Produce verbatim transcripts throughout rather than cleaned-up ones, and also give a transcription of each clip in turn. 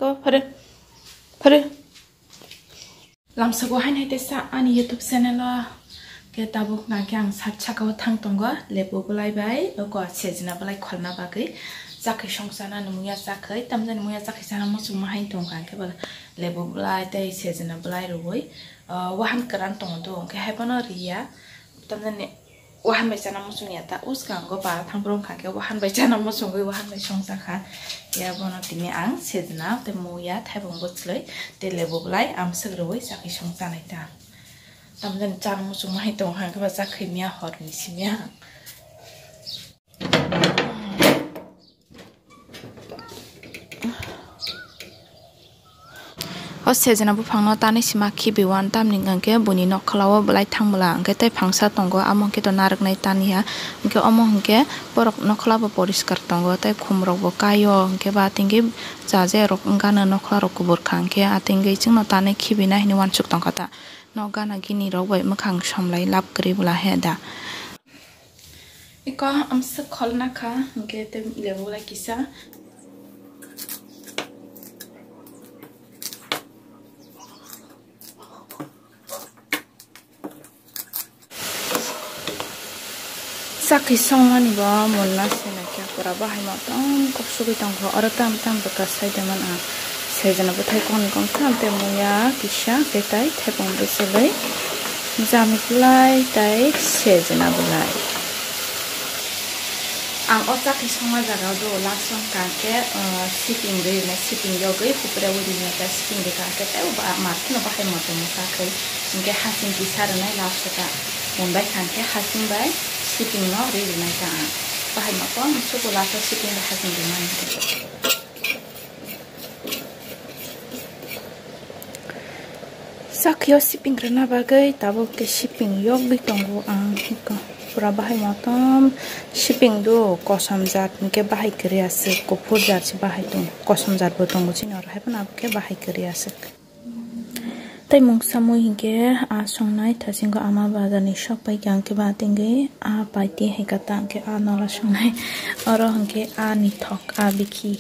Phare, phare. Lamsako haino tei sa ani YouTube channel o ke tabuk nangkhe ang sat saka o thang tongo, lebu bwlai bai, oko sejna bwlai kholna bagwi chakhwi songchana ni muya chakhwi, tamjani muya chakhwi chana muchungma haino tongkha, hwnkhe ba lebu bwlai tei sejna bwlai rwui, ah, wahan kwran tongo do, hwnkhe haiphano riya, tamjani. Wahan bai chana muchung ya ta, uskango bara thang brum kha khe wahan bai chana muchungwi wahan bai songcha kha. Ya bono tini ang sejna tei muya thaibung bwchlwi tei lebu bwlai amswk rwui chakhi songchanai ta. Tamjani chana muchungma hai tong kha khe ba chakhwi miya hor ni simiya. O sejna buphangno tanwi sima khibiwan, tamni hwnkhe buini nokhlao bwlai thangmwla hwnkhe tei phangsa tongo, amo hwnkhe to narwknai taniya, hwnkhe omo hwnkhe borok nokhlabo poriskar tongo tei khumrokbo kaio, hwnkhe ba tingkhe chaje rok wngkha no nokhlarok kubur kha, hwnkhe atingwi chwngno tanwi khibina hinwi uansuk tongkha ta. Nok gana gini rok bai mwkhang somlai lab kwrwi bwla he da. Iko amswk kholna kha, hwnkhe tei lebu lai kisa. Sakhi songmani bo munna se naikhe pura bahai motom kok sugui tongkha. Oro tam tam bwkha sai de man ang. Sejna bwthai kong kong tam tei muya kisa tei tai thaipung bwchelwi jami bwlai tei sejna bwlai. Ang o chakhi songma jaga o do last o hwnkha khe, ah, siping rwi rwnai, siping yogwi hupre wi rwnai khe siping rwkha khe tei ba-, ma kheno bahai motom kha khe hwnkhe hasing kisa rwnai last o ta. Mumbai kha khe hasing bai siping no rwi rwnai ta ang. Bahai motom sugo last o siping bai hasing rwmani. Sakhi o siping rwna bagwi tabuk khe siping yogwi tongo ang. Pura bahai motom siping do kosom jat hwnkhe bahai kwrwi aswk, kuphur jat se bahai tongo, kosom jat bo tongo chini oro, haiphano abo khe bahai kwrwi aswk. Tei mungsa mui hinkhe a songnai thasingo ama bazar ni sok pai kha, hwnkhe ba tingwi a paiti hai kha ta, hwnkhe a nola songnai oro hwnkhe a ni thok a bikhi.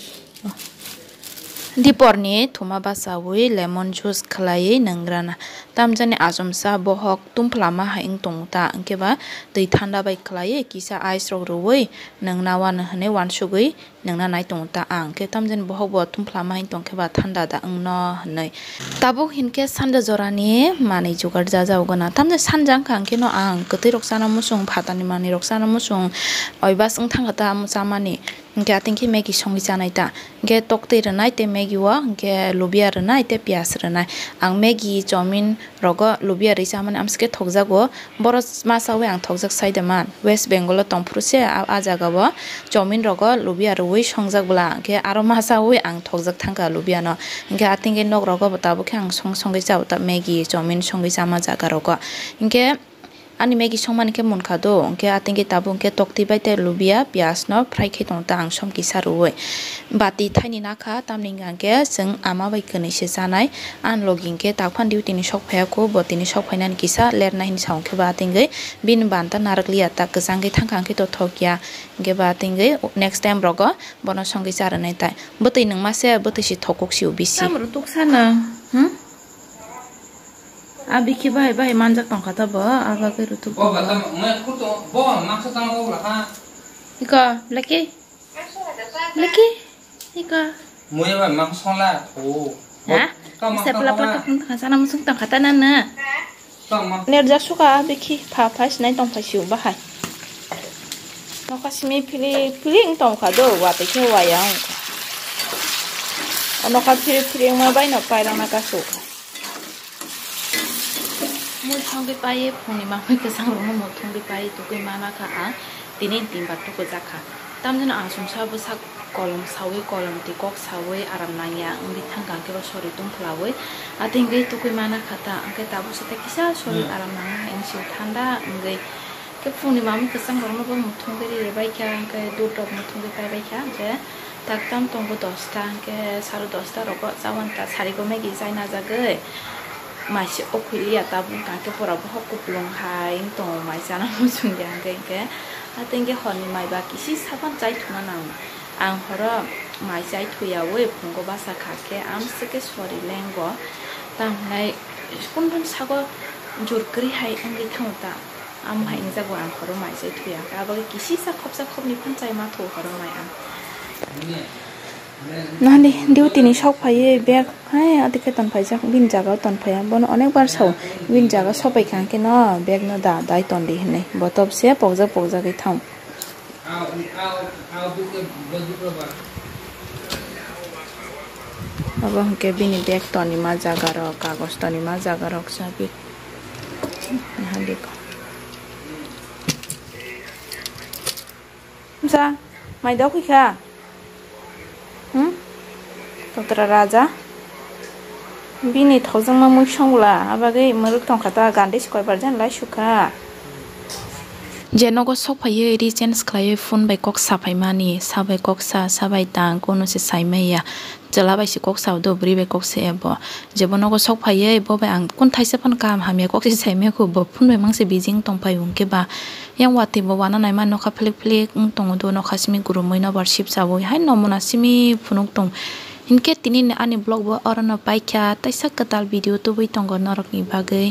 Diporni thuma bachaui lemon juice khwlaiwi nwngrana. Tamjani achomsa bohok tungphlama hai wng tongo ta, hwnkhe ba twi thanda bai khwlaiwi kisa ice rok rwui nwngna uanw hwnwi uansugui nwngna nai tongo ta ang. Hwnkhe tamjani bohok bo tungphlama hai tongkhe ba thanda da wngno hwnwi. Tabuk hinkhe sanda jorani manwi jugar jajago gana. Tamjani sanja wngkha hwnkhe no ang kwtwi rok chana muchung, phatani manwi rok chana muchung, oibas wng thangkha ta omo chamani. Hwnkhe ating khe Maggi songwi chanai ta. Hwnkhe toktwi rwnai tei Maggi o hwnkhe lubia rwnai tei piyaj rwnai. Ang Maggi, chowmin rogo lubia rwi chamani amswkhe thokjago. Boro ma chawi ang thokjak sai da man. West Bengal o tongphuru se a, a jaga o chowmin rogo lubia rwi songjak bwla. Hwnkhe aro ma chawi ang thokjak thangkha lubia no. Hwnkhe ating khe nok rogo bo tabuk khe ang song songwi chao ta Maggi, chowmin songwi chama jaga rogo. Hwnkhe Ani Maggi songmani khe munkha do, hwnkhe ating khe tabuk hwnkhe toktwi bai tei lubia, piyaj no fry khe tongo ta ang som kisa rwui. Bati thaini nakha, tamni hwnkha hwnkhe chwng ama bai kwnwi se chanai. Ani logi hwnkhe takphano duty ni sok phaiya kho, bo tini sok phainani kisa lernai hinwi sa hwnkhe ba ating khe bini banta narwk liya ta kwchang khe thangkha hwnkhe to thok ya. Hwnkhe ba ating khe next time rogo bono songwi cha rwnai tai. Bwtwi nwngma se, bwtwi se thokuk sio bisi. Tamo rw tuksa nang, hmm? A bikhi bahai bahai manjak tongkha ta bo, a bagwi rw tuk tongo. Iko, Blackie? Blackie? Iko. Muya bai mak songla, o. Ha? Bo, tamo Isa pula pula tamo. Kapung tongkha, sana musung tongkha ta nana. Tamo. Nerjak suka a bikhi, pha pha sinai tongphai sio bahai. Nokha simi phili phili wng tongkha do, watwi khe waya wngkha. O nokha phili phili wngma bai no pairang na kasu. Mui thongwi paiwi phungni mangwi kwchang rwngno mui thongwi paiwi tugwi mana kha ang, tini tinbar tugwi jak kha. Tamjani ang sumsa bwsa kolom sawi, kolom twi kok sawi aram nangya wngwi thangkha, hwnkhe bo sori tungphwlawi atwngwi tugwi mana kha ta, hwnkhe tabuk se tei kisa sori aram nangya wngsi thanda wngwi. Khe phungni mamwi kwchang rokno bo muthungwi ri bai kha, hwnkhe dudh rok muthungwi pai bai kha, hwnkhe tak tam tongo dosta, hwnkhe saro dosta rogo chawan ta sari go Maggi chai najagwi. Maisi o khuli ya tabuk hwnkha khe pura bohok kupulung hai wng tongo, mai chana muchung ya hwnkhe, hwnkhe hati hwnkhe horni mai ba kisi sapan chai thwna nango. Ang horo Mai chai thuyawi phungo basa kha khe amswk khe sori lengbo. Tamhinai kunbun sago jur kwrwi hai wngwi thango ta. Am hai wngjago ang horo mai chai thuya. Abo khe kisisa khopsa khopni phan chai ma thu horo mai ang. Nani duty ni sok phaiwi bag hai adi khe ton phaijak, bini jaga o ton phaiya. Bono onek bar sao, bini jaga sopai kha khe no bag no da dai ton di hinwi. Bo tobse pokjak pokjagwi thang. Abo hwnkhe bini bag tonima jaga rok, kagoj tonima jaga rok chabi. Naha di ko. Msa, mai dok kha? Hmm? Totra raja. Bini thokjakma mui songla, abagwi mwrwk tongkha ta, gandhi se koibar jan lai sukha. Je nogo sok phaiwi rechange khlaiwi phone bai kok sa phaimani, sa bai kok sa, sa bai tang, kono se saimaya. Chwla bai se kok sa do, bwrwi bai kok sa ebo. Je bo nogo sok phaiwi, bo bai ang kun thaisa phano kaham hamya kok se saimaya kho, bo phone bai mang se busy wng tong phai hwnkhe ba. Yang watwi bo wana naima nokha philik philik wng tongo do, nokha simi gurumwi nobar sip chawi hai nomona simi phunuk tong. Hinkhe tini ani vlog bo orono paikha, taisa kwtal video tubui tongo norokni bagwi.